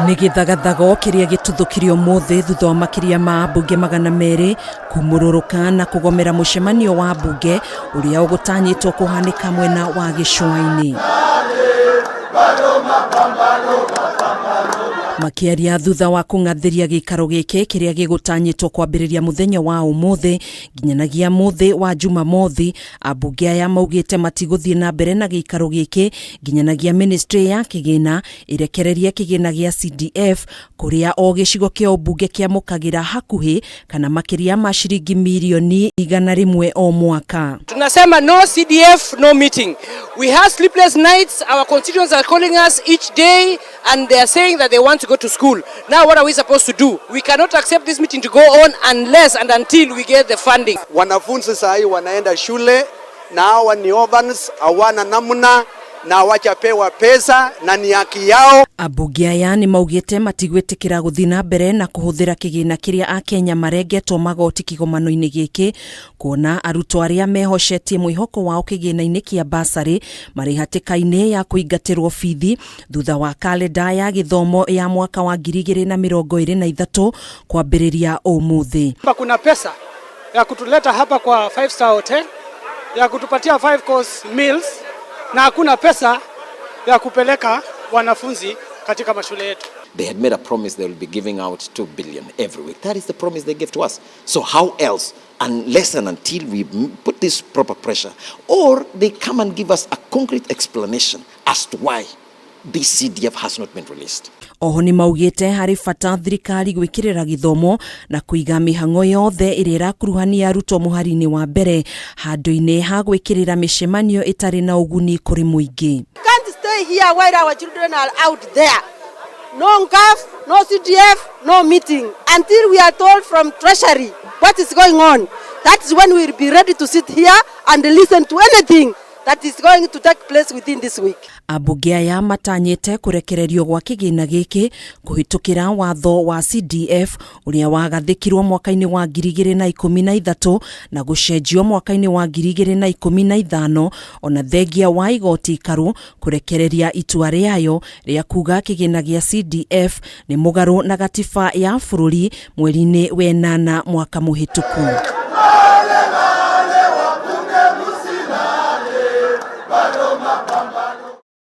Nĩ gĩthagathago kĩrĩa gĩtuthũkire ũmũthĩ thutha wa makĩria ma ambunge 200 kumũrũrũka na kũgomera mũcemanio wa mbunge ũrĩa ũgũtanyĩtwo kũhanĩka mwena wa gĩcũa-inĩ. Makĩaria thutha wa kũng'athĩria gĩikaro gĩkĩ kĩrĩa gĩgũtanyĩtwo kwambĩrĩria mũthenya wa ũmũthĩ nginyanagia mũthĩ wa Jumamothi, ambunge aya maugĩte matigũthiĩ na mbere na gĩikaro gĩkĩ nginyanagia ministry ya kĩgĩna ĩrekererie kĩgĩna gĩa CDF kũrĩa o gĩcigo kĩa ũmbunge kĩamũkagĩra hakuhĩ kana makĩria ma ciringi mirioni 100 o mwaka. Tunasema no CDF, no meeting. We have sleepless nights. Our constituents are calling us each day and they are saying that they want to go to school. Now what are we supposed to do? We cannot accept this meeting to go on unless and until we get the funding. Wanafunzi saa hii wanaenda shule na hawa ni orphans, hawana namna na hawajapewa pesa na ni haki yao. Ambunge aya nĩ maugĩte matigwĩtĩkĩra gũthiĩ na mbere na kũhũthĩra kĩgĩna kĩrĩa Akenya marengetwo magoti kĩgomano-inĩ gĩkĩ, kuona arutwo arĩa mehocetie mwĩhoko wao kĩgĩna-inĩ kĩa basarĩ marĩ hatĩka-inĩ ya kũingatĩrwo bithi thutha wa kalenda ya gĩthomo ya mwaka wa 2023 kwambĩrĩria ũmũthĩ. Kuna pesa ya kutuleta hapa kwa five star hotel ya kutupatia five course meals na hakuna pesa ya kupeleka wanafunzi katika mashule yetu. They had made a promise they will be giving out 2 billion every week. That is the promise they gave to us. So how else, unless and until we put this proper pressure, or they come and give us a concrete explanation as to why this CDF has not been released. Oho nĩ maugĩte harĩ bata thirikari gwĩkĩrĩra gĩthomo na kũiga mĩhang'o yothe ĩrĩa ĩrakuruhania arutwo mũhari-inĩ wa mbere handũ-inĩ ha gwĩkĩrĩra mĩcemanio ĩtarĩ na ũguni kũrĩ mũingĩ. Can't stay here while our children are out there. No NGAAF, no CDF, no meeting until we are told from Treasury what is going on. That is when we will be ready to sit here and listen to anything that is going to take place within this week. Ambunge aya matanyĩte kũrekererio gwa kĩgĩna gĩkĩ kũhĩtũkĩra watho wa CDF ũrĩa wagathĩkirwo mwaka-inĩ wa 2013 na gũcenjio mwaka-inĩ wa 2015, ona thengia wa igoti ikaru kũrekereria itua rĩayo rĩa kuga kĩgĩna gĩa CDF nĩ mũgarũ na gatiba ya bũrũri mweri-inĩ wenana mwaka mũhĩtũku.